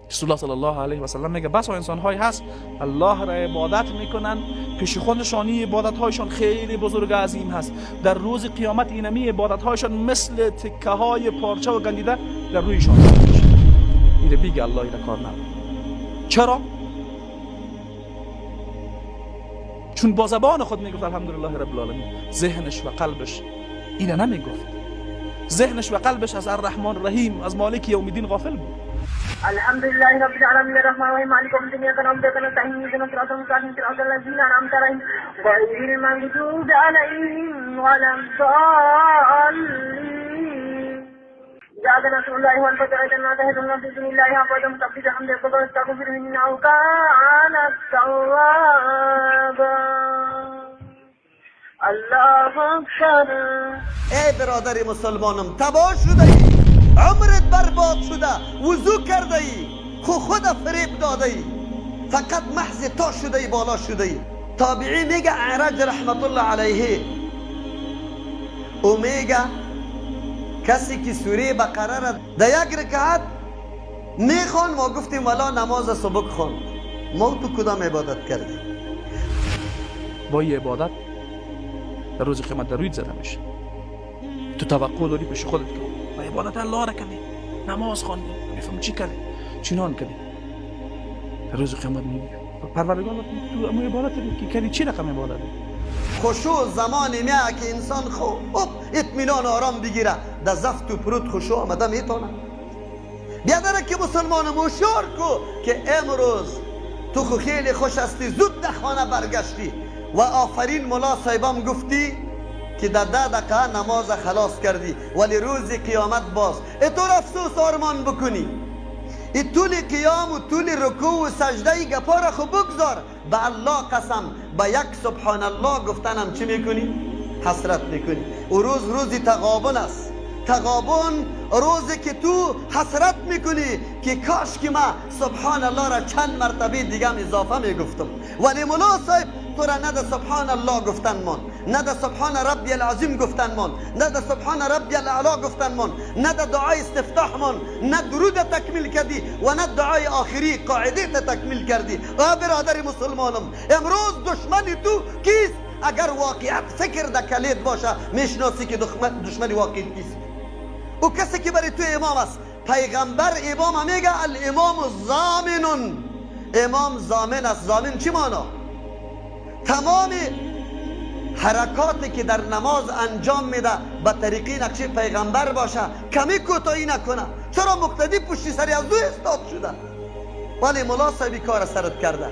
رسول الله صلی الله علیه و سلم میگه بس انسان های هست الله را عبادت میکنن، پیش خودشان عبادت هایشان خیلی بزرگ و عظیم هست، در روز قیامت اینمی عبادت هایشان مثل تکه های پارچه و گندیده در رویشان میشه. اینه بیگه الله ایره کار نداره. چرا؟ چون با زبان خود میگفت الحمدلله رب العالمین، ذهنش و قلبش اینه نمیگفت. ذهنش و قلبش از الرحمن الرحیم، از مالک یوم الدین غافل بود. الحمد لله رب العالمين الرحمن الرحيم مالك يوم الدين اياك نعبد واياك نستعين اهدنا الصراط المستقيم صراط الذين انعمت عليهم غير المغضوب عليهم ولا الضالين. جاء نصر الله والفتح الناس يهدون في دين الله أفواجا فسبح بحمد ربك واستغفره إنه كان توابا. الله أكبر. ای برادر مسلمانم، تباه شده ای، عمرت برباد شده، وضو کرده ای، خود فریب داده ای، فقط محض تا شده ای، بالا شده ای. تابعی میگه اعرج رحمت الله علیه، او میگه کسی که سوره بقره را در یک رکعت میخوان، ما گفتیم والا نماز صبح خواند، ما تو کدام عبادت کردیم؟ با این عبادت در روز قیامت در رویت زده میشه. تو توقع داری پیش خودت که با عبادت الله را کردی، نماز خواندی، میفهم چی کردی، چنان کردی، در روز قیامت میگی پروردگار تو امو عبادت که کردی چی رقم عبادت؟ خشوع زمانی میاد که انسان خوب اطمینان آرام بگیره، در زفت و پرود خشوع آمده میتونه. بیادره که مسلمان هوشیار کو که امروز تو خو خیلی خوش هستی، زود در خانه برگشتی و آفرین ملا صاحبم گفتی که در 10 دقیقه نماز خلاص کردی، ولی روز قیامت باز اتور افسوس آرمان بکنی. ای طول قیام و طول رکوع و سجده گپا را خو بگذار، به الله قسم به یک سبحان الله گفتنم چی میکنی؟ حسرت میکنی. و روز روزی تغابن است. تغابن روزی که تو حسرت میکنی که کاش که ما سبحان الله را چند مرتبه دیگه هم اضافه میگفتم، ولی ملا صاحب تو را نه ده سبحان الله گفتن مان، نه ده سبحان ربی العظیم گفتن مان، نه ده سبحان ربی الاعلی گفتن مان، نه ده دعای استفتاح مان، نه درود تکمیل کردی و نه دعای آخری قاعده تکمیل کردی. آ برادر مسلمانم، امروز دشمن تو کیست؟ اگر واقعیت فکر در کلید باشه میشناسی که دشمن واقعی کیست. او کسی که برای تو امام است. پیغمبر امام میگه الامام ضامن، امام ضامن است. ضامن چی معنا؟ تمام حرکاتی که در نماز انجام میده به طریقی نقشه پیغمبر باشه، کمی کوتاهی نکنه. چرا مقتدی پشتی سری از دو استاد شده، ولی ملا صاحبی کار سرت کرده.